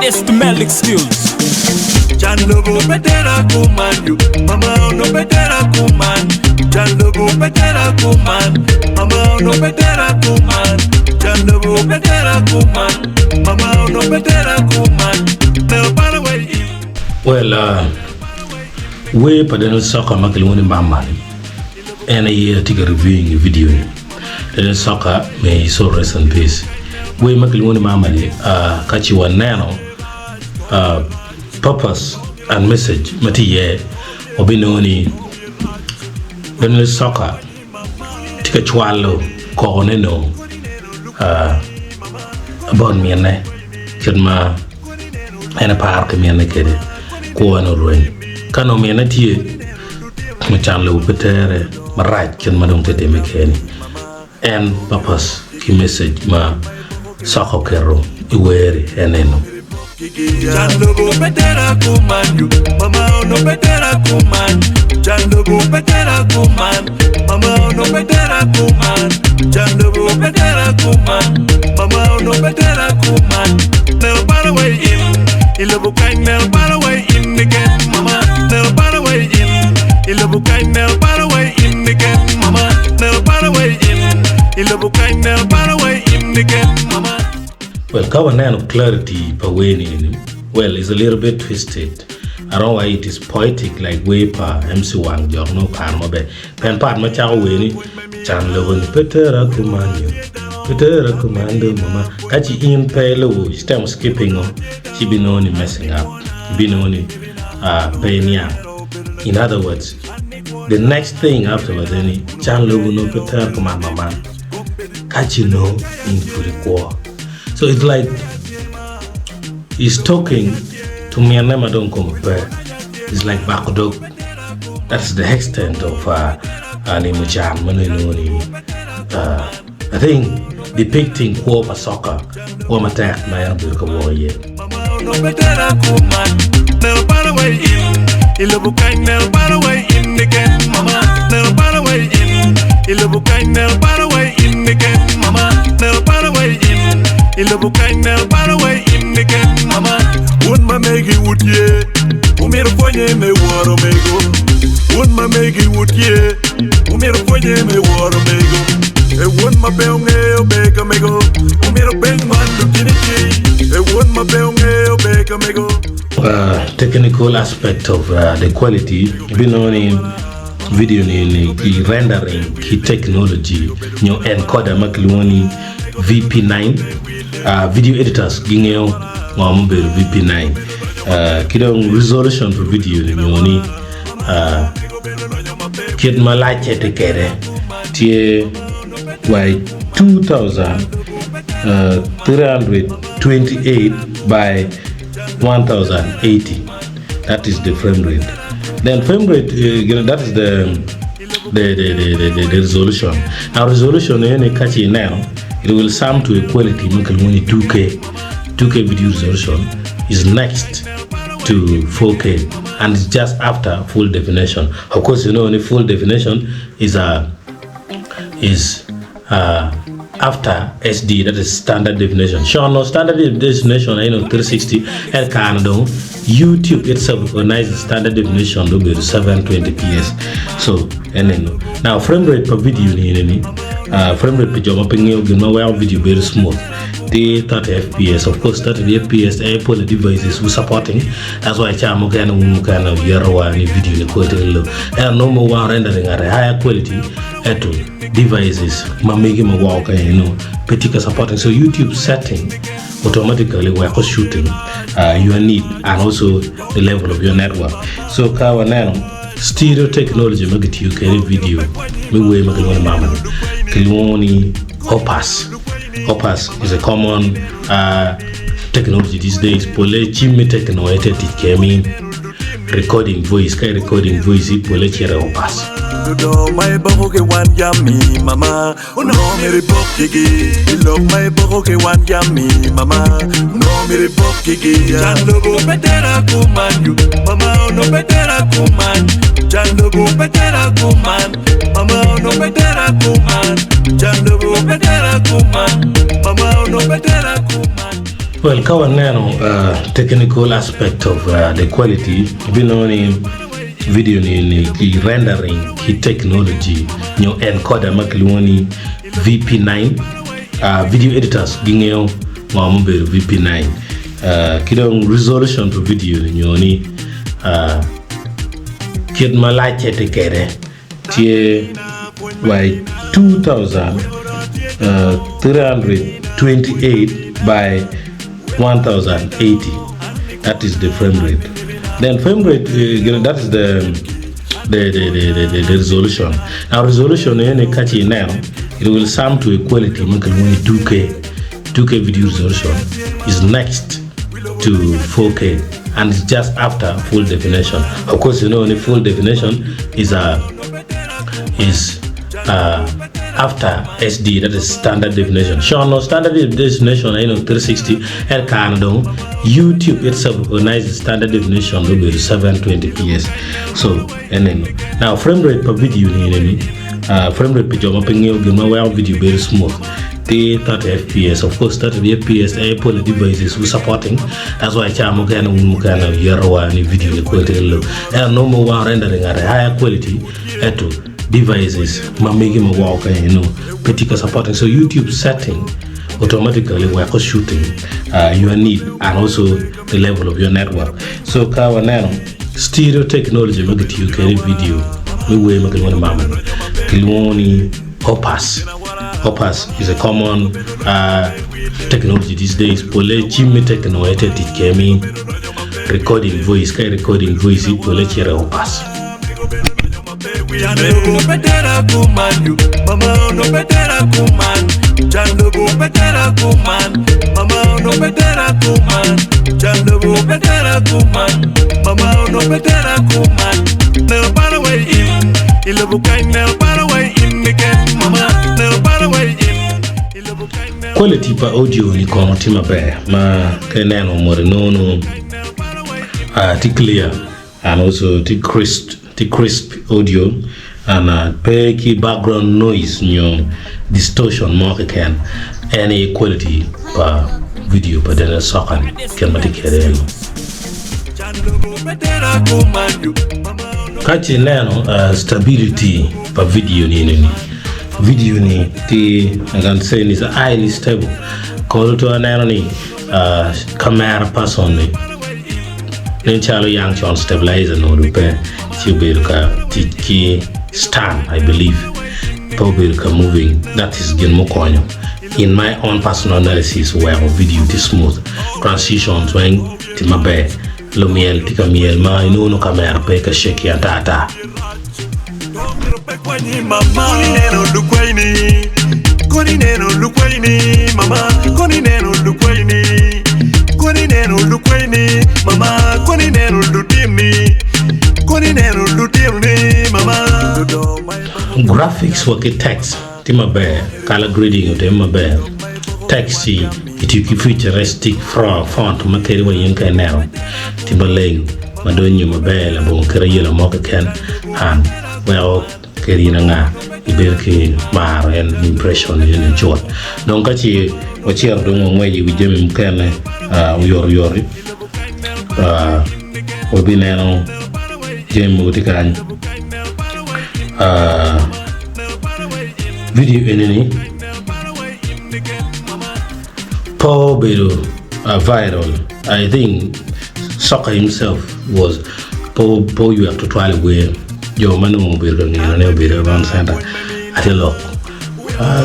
It's the Malik Skills. Can lobo pe tera kuman yo Mama ono pe tera kuman Can lobo pe tera kuman Mama ono pe tera kuman Can lobo pe tera kuman Mama ono pe tera kuman Neno paro way in Well, uh, wer pa Daniel Soka ma kilwongo ni Mama-ni en aye atye ka reviewing i video ni. Daniel Soka may his soul rest in peace. Wer ma kilwongo ni Mama-ni uh, ka ci waneno uh, purpose and message ma tye iye wabinongo ni Daniel Soka tye ka cwalo kokone nongo uh, about minne kit ma en eparo ki minne kwede kwone orweny ka nongo minne tye can lobo pe tere marac kit ma dong tye ka timme kwede-ni en purpose ki message ma Soka oketo i wer-ri en eno. Can lobo pe tera kuman yo Mama ono pe tera kuman Can lobo pe tera kuman Mama ono pe tera kuman Can lobo pe tera kuman Mama ono pe tera kuman Neno paro way in I lobo kany neno paro way in niken Mama neno paro way in I lobo kany neno paro way in niken Mama neno paro way in I lobo kany neno paro way in niken Mama. Well, ka waneno clarity pa wer ni eni, well, it's a little bit twisted. I don't know why it is poetic like wer pa MC Wang Jok nongo okano maber. Pien part ma cako wer ni, Can lobo ni pe tera kuman yo, pe tera kuman do mama. Ka ci in pe ilubo, itemo skipping o, ci ibinongo ni messing up. Ibinongo ni ah, pe iniang. In other words, the next thing afterwards en ni, Can lobo ni pe tera kuman mama. Ka ci nongo in pud ikwo. So it's like he's talking to minne ma dong kome pe. It's like bako dog. That's the extent of uh, nimo can ma nongo inongo ni uh, I think depicting kwo pa soka, kwo matek ma en obedo ka wok iye. Mama ono pe tera kuman Neno paro way in I lobo kany neno paro way in niken Mama neno paro way in I lobo kany neno paro way in niken Mama neno paro way in I lobo kany neno paro way in niken Mama Wun ma megi wutye Wumito pwonye me woro mego Wun ma megi wutye Wumito pwonye me woro mego E wun ma pe wungeyo ber ka mego Wumito peny man lutinigi E wun ma pe wungeyo ber ka mego. Technical aspect of the quality ibinongo ni video ni ni ki rendering ki technology nyo encoder ma kilwongo ni VP9 video editors gingeyo ngo ma obedo VP9 ki dong resolution pa video ni nyo ni Kit ma lacce tye kwede tye wa i 2328 by 1080 that is the frame rate then frame rate that is the the the the the the resolution now resolution eni ka ci ineno it will sum to a quality ma kilwongo ni 2K 2K video resolution is next to 4K and it's just after full definition. Of course, you know, only full definition is a is uh, after SD, that is standard definition. Sure, no standard definition, you know, 360 and Canada. YouTube itself recognizes standard definition to be 720 ps. So, and then now frame rate per video ni ni frame rate pa jo ma pe ngeyo gin ma weko video bedo smooth tye 30 fps of course 30 fps aye pole devices wu supporting that's why ca mukene wun mukene wuyeto wa ni video ni quality ni low ento nongo mogo wan rendering at a higher quality ento devices ma megi ma woko kany nongo pe tye ka supporting so YouTube setting automatically weko shooting your need and also the level of your network so ka waneno Stereo technology ma kitiyo kwede i vidio me wer ma kilwongo ni mama-ni kilwongo ni Opus. Opus is a common uh, technology these days. Pole cim me techno aye tye ka tic kwede me recording voice. Ka i recording voice pole cito i Opus. Ludongo ma iboko ki wan jami mama Onongo myero ibok gigi I lok ma iboko ki wan jami mama Onongo myero ibok gigi Can lobo pe tera kuman yo Mama onongo pe tera kuman Can lobo pe tera kuman Mama onongo pe tera kuman Can lobo pe tera kuman Mama onongo pe tera kuman. Well, ka waneno technical aspect of the quality, ibinongo ni video ni ni ki rendering ki technology nyo encoder ma kilwongo ni VP9. Video editors gingeyo ngo ma obedo VP9. Ki dong resolution pa video ni nyo ni kit ma lacce tye kwede tye by 2328 by 1080, that is the frame rate. Then frame rate, that is the resolution. Now resolution eni ka ci ineno, it will sum to a quality ma kilwongo ni 2K. 2K video resolution is next to 4K and it's just after full definition. Of course, you know ni full definition is a is after SD, that is standard definition. Con no standard definition aye nongo 360 ento kare dong YouTube itself recognizes standard definition me bedo 720ps. So eneno. Now frame rate pa video ni eneni frame rate pi jo ma pe ngeyo gin ma weko video bedo smooth tye 30 fps. Of course 30 fps aye pole devices wu supporting, that's why ca mukene wun mukene wuyeto wa ni video ni quality low ento nongo wa rendering at a higher quality ento devices ma megi ma woko kany nongo pe tye ka supporting, so YouTube setting automatically weko shooting your need and also the level of your network. So ka waneno stereo technology ma kitiyo kwede i video me wer ma kilwongo ni mama ni kilwongo ni Opus. Opus is a common technology these days. Pole cim me techno aye tye ka tic kwede me recording voice. Ka i recording voice pole cito i Opus. Quality pa audio ni kono tye maber ma ka ineno mot inongo nongo tye clear and also tye crisp, tye crisp audio and pe ki background noise nyo distortion mo keken. En aye quality pa video pa Daniel Soka ni kit ma tye kwede eno. Ka ce ineno stability pa video ni eni, video ni tye I can say ni is highly stable. Kono to aneno ni camera person ni nen calo yang con stabilizer onongo dong pe ci obedo ka tic ki stand I believe pe obedo ka moving, that is gin mukonyo in my own personal analysis oweko video tye smooth, transitions weng tye maber, lumyel tye ka myel ma inongo nongo kamera pe ka shake ata ata. Graphics wa ki text tye maber, color grading otime maber, text ci kitiyo ki futuristic font ma kadi wa in ka ineno tye maleng ma donyo maber labongo kit ayela mo keken and weko kadi in anga ibedo ki maro en impression eni cut. Dong ka ci wacito dong wangweco i wi jami mukene oyotoyot wabineno jami mogo tye kany. Vidio eni-ni pe obedo viral, I think Soka himself was pe oywek tutwal i wer, jo ma nongo obedo ka ngenone obedo Urban Center. Atye lok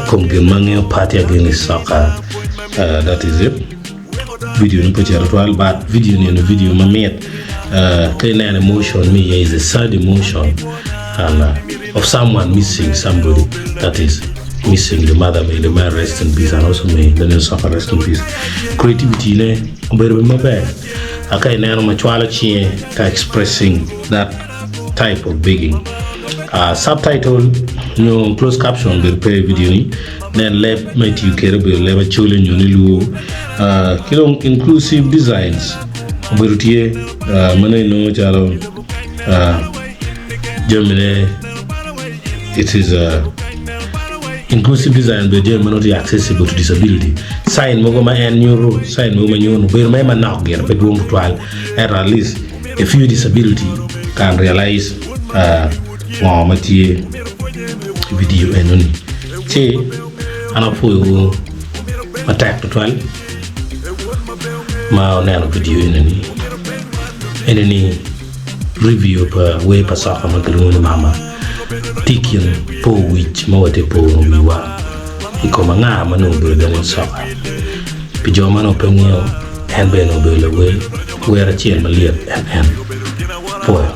kom gin ma angeyo party against Soka, that is it. Video ni pe ocito tutwal but video ni eni video mamit ka ineno emotion me iye is a sad emotion and of someone missing somebody, that is missing the mother, may the man rest in peace and also may Daniel Saka rest in peace. Creativity ne obedo bene maber ka ineno ma cwalo cinge ka expressing that type of begging. Subtitle nyo closed caption obedo pe i video ni. Nen leb ma itiyo kwede obedo leb Acholi nyo ni Luo. Ki dong inclusive designs obedo tye ma nongo inongo calo jamine it is. Inclusive design obedo jami ma nongo tye accessible to disability. Sign mogo ma en nyuto, sign mogo ma nyuto obedo mere manok gire pe dwong tutwal ento at least a few disability can realize ngo ma tye i video enoni. Ci an apwoyowu matek tutwal ma wuneno video enoni. Enoni review pa wer pa soka ma kilwongo ni mama tye i kin po wic ma watye ka poro wiwa i kom anga ma nongo obedo lanen soka. Pi jo ma nongo pe ngeyo, en bene obedo lawer wer acel malyet en en. Pwoyo.